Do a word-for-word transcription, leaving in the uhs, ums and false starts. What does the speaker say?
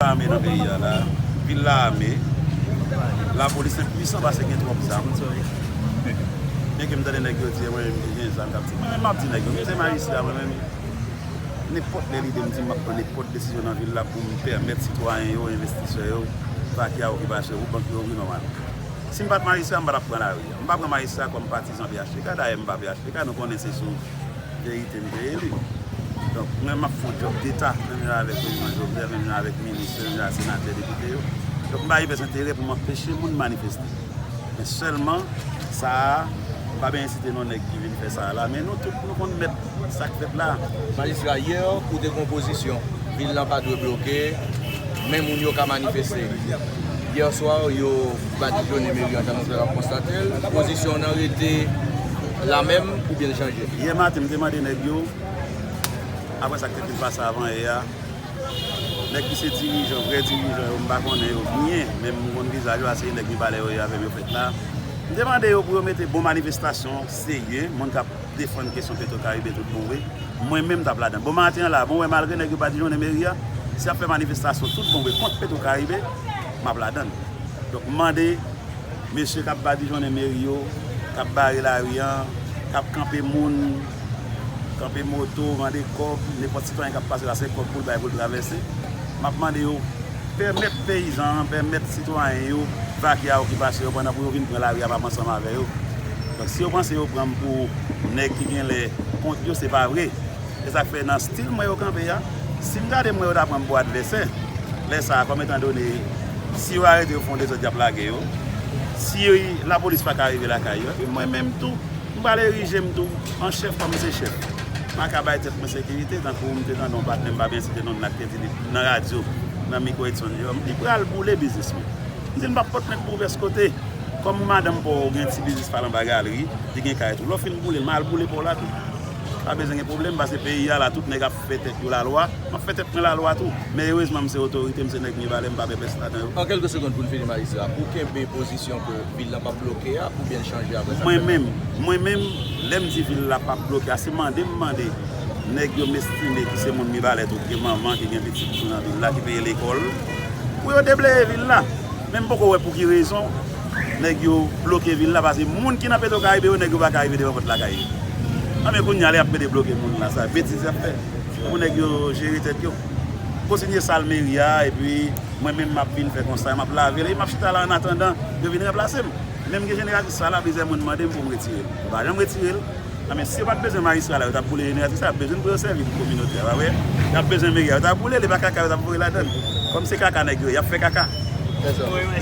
Ame nan peyi a la, vil la ame. Lapolis enpwisan paske gen twòp zam. Byenke m tande nèg yo di mwen menm ki gen zam k ap di. Mwen menm m ap di nèg yo, m se majistra mwen menm. Nenpòt lè lide m di m ap pran nenpòt desizyon nan vil la pou m pèmèt sitwayen yo, envestisè yo, vake a okipasyon yo, pou bank yo ouvri nòmal. Si m pa t majistra, m pa t ap pran lari a. M pa pran majistra kòm patizan P H T K, dayè m pa P H T K, nou konnen se sou verite m te eli. Donk, mwen m ap fè yon djòb deta, menm jan avèk prezidan Jovenel, menm jan avèk minis yo, menm jan avèk senatè, depite yo. Donk, m pa gen pyès enterè pou m anpeche moun manifeste. Men sèlman, sa a, m pa bezwen site non nèg ki vin fè sa a la, men nou tout, nou konn mèt sa k fèt la. Majistra, yè, ou te gen yon pozisyon, vil lan pa dwe bloke, men moun yo ka manifeste. Yè swa, yo badijonnen meri an, jan nou fè ap konstate l. Pozisyon w nan rete la menm oubyen l chanje? Yè maten, m te mande nèg yo, apre sa k te fin pase avan yè a, nèg ki se dirijan, vrè dirijan yo, m pa konnen yo byen, men m konn vizaj yo, a se nèg Mibalè yo ye avè m yo fèt la. M te mande yo pou yo mete bon manifestasyon serye, moun k ap defann kesyon Petro Caribe tout bon vre. Mwen menm m t ap ladan. Bon maten an la, bon wè malgre nèg yo badijonnen meri a, si y ap fè manifestasyon tout bon vre kont Petro Caribe, m ap ladan. Donk m mande mesye k ap badijonnen meri yo, k ap bare lari an, k ap kanpe moun, kanpe moto, mande kòb, nenpòt sitwayen k ap pase la se kòb pou l bay pou l travèse. M ap mande yo pèmèt peyizan an, pèmèt sitwayen yo vake a okipasyon yo pandan pou yo vin pran lari a m ap ansanm avè yo. Donk, si yo panse yo pran m pou nèg ki genlè kont yo, se pa vre. Se sa k fè nan stil mwen yo kanpe a, si m gade m wè yo ta pran m pou advèsè, lè sa a, kòm etandone, si yo arete yo fè yon dezòd, y ap lage yo. Si lapolis pa ka rive lakay yo, epi mwen menm tou, m pral erije m tou an chèf kòm m se chèf. M a ka bay tèt mwen sekirite, tankou m te tande yon patnè m pa byen site non l la ki te di li nan radyo, nan mikwo Edson Jerome, li pral boule biznis mwen. M di l m p ap pot plent pou ou pyès kote. Kòm madanm pa w gen ti biznis pa l anba galri, li gen kay tou. Lè w fin boule l, m a al boule pa w la tou. Pa bezwen gen pwoblèm, paske peyi a la, tout nèg ap fè tèt yo lalwa. M ap fè tèt mwen lalwa tou. Men erezman, m se otorite, m se nèg Mibalè, m pa pè pès ladan yo. An kèlke segonn pou n fini, majistra, ou kenbe pozisyon ke vil lan p ap bloke a, oubyen l chanje apre sa? Mwen menm, mwen menm, lè m di vil la p ap bloke a, se mande m mande nèg yo m estime ki se moun Mibalè tou, ki gen manman, ki gen pitit tou nan vil la, ki peye lekòl, pou yo debleye vil la. Men m poko wè pou ki rezon nèg yo bloke vil la, paske moun ki nan Petro Caribe yo, nèg yo pa ka rive devan pòt lakay yo. Anben kounye a, lè y ap mete bloke moun la, sa betiz y ap fè. Pou nèg yo jere tèt yo. Kontinye sal meri a, epi mwen menm m ap vin fè konsa, m ap lave l, e m ap chita la annatandan yo vin ranplase m. Menm gen jeneratris sa la, plizyè moun mande m pou m retire l. Yo pa janm retire l. Anben, si yo pa t bezwen majistra la, yo t ap boule jeneratris sa, y ap bezwen l pou yo sèvi pou kominote a, pa vre? Y ap bezwen meri a, yo t ap boule l, e pa kaka yo t ap voye ladan l. Kòm se kaka nèg yo ye, y ap fè kaka. Wi, wi.